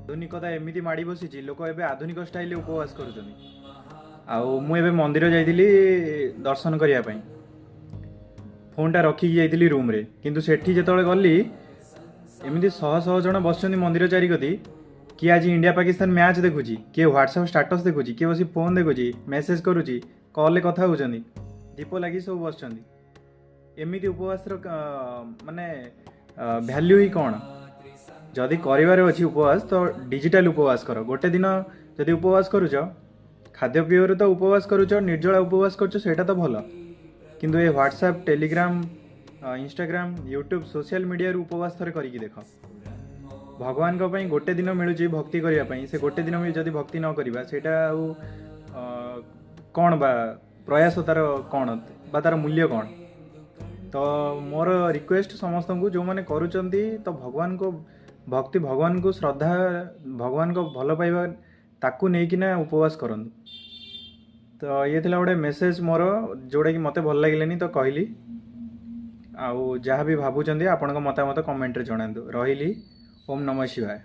ଆଧୁନିକତା ଏମିତି ମାଡ଼ି ବସିଛି, ଲୋକ ଏବେ ଆଧୁନିକ ଷ୍ଟାଇଲରେ ଉପବାସ କରୁଛନ୍ତି। ଆଉ ମୁଁ ଏବେ ମନ୍ଦିର ଯାଇଥିଲି ଦର୍ଶନ କରିବା ପାଇଁ, ଫୋନ୍ଟା ରଖିକି ଯାଇଥିଲି ରୁମ୍ରେ। କିନ୍ତୁ ସେଠି ଯେତେବେଳେ ଗଲି, ଏମିତି ଶହ ଶହ ଜଣ ବସିଛନ୍ତି ମନ୍ଦିର ଚାରିକତି। କିଏ ଆଜି ଇଣ୍ଡିଆ ପାକିସ୍ତାନ ମ୍ୟାଚ୍ ଦେଖୁଛି, କିଏ ହ୍ୱାଟ୍ସଆପ୍ ଷ୍ଟାଟସ୍ ଦେଖୁଛି, କିଏ ବସି ଫୋନ୍ ଦେଖୁଛି, ମେସେଜ୍ କରୁଛି, କଲ୍ରେ କଥା ହେଉଛନ୍ତି, ଦୀପ ଲାଗି ସବୁ ବସିଛନ୍ତି। ଏମିତି ଉପବାସର ମାନେ ଭ୍ୟାଲ୍ୟୁ ହିଁ କ'ଣ? ଯଦି କରିବାର ଅଛି ଉପବାସ, ତ ଡିଜିଟାଲ ଉପବାସ କର। ଗୋଟେ ଦିନ ଯଦି ଉପବାସ କରୁଛ, ଖାଦ୍ୟପେୟରୁ ତ ଉପବାସ କରୁଛ, ନିର୍ଜଳା ଉପବାସ କରୁଛ, ସେଇଟା ତ ଭଲ। କିନ୍ତୁ ଏ WhatsApp, Telegram, Instagram, YouTube, social ମିଡ଼ିଆରୁ ଉପବାସ ଥରେ କରିକି ଦେଖ। ଭଗବାନଙ୍କ ପାଇଁ ଗୋଟେ ଦିନ ମିଳୁଛି ଭକ୍ତି କରିବା ପାଇଁ, ସେ ଗୋଟେ ଦିନ ବି ଯଦି ଭକ୍ତି ନ କରିବା, ସେଇଟା ଆଉ କ'ଣ ବା ପ୍ରୟାସ ତାର କ'ଣ ବା ତାର ମୂଲ୍ୟ କ'ଣ? ତ ମୋର ରିକ୍ୱେଷ୍ଟ ସମସ୍ତଙ୍କୁ, ଯେଉଁମାନେ କରୁଛନ୍ତି, ତ ଭଗବାନଙ୍କ ଭକ୍ତି, ଭଗବାନଙ୍କୁ ଶ୍ରଦ୍ଧା, ଭଗବାନଙ୍କ ଭଲ ପାଇବା, ତାକୁ ନେଇକିନା ଉପବାସ କରନ୍ତୁ। ତ ଇଏ ଥିଲା ଗୋଟେ ମେସେଜ୍ ମୋର, ଯେଉଁଟାକି ମୋତେ ଭଲ ଲାଗିଲାନି ତ କହିଲି। ଆଉ ଯାହା ବି ଭାବୁଛନ୍ତି, ଆପଣଙ୍କ ମତାମତ କମେଣ୍ଟରେ ଜଣାନ୍ତୁ। ରହିଲି, ଓମ୍ ନମଃ ଶିବାୟ।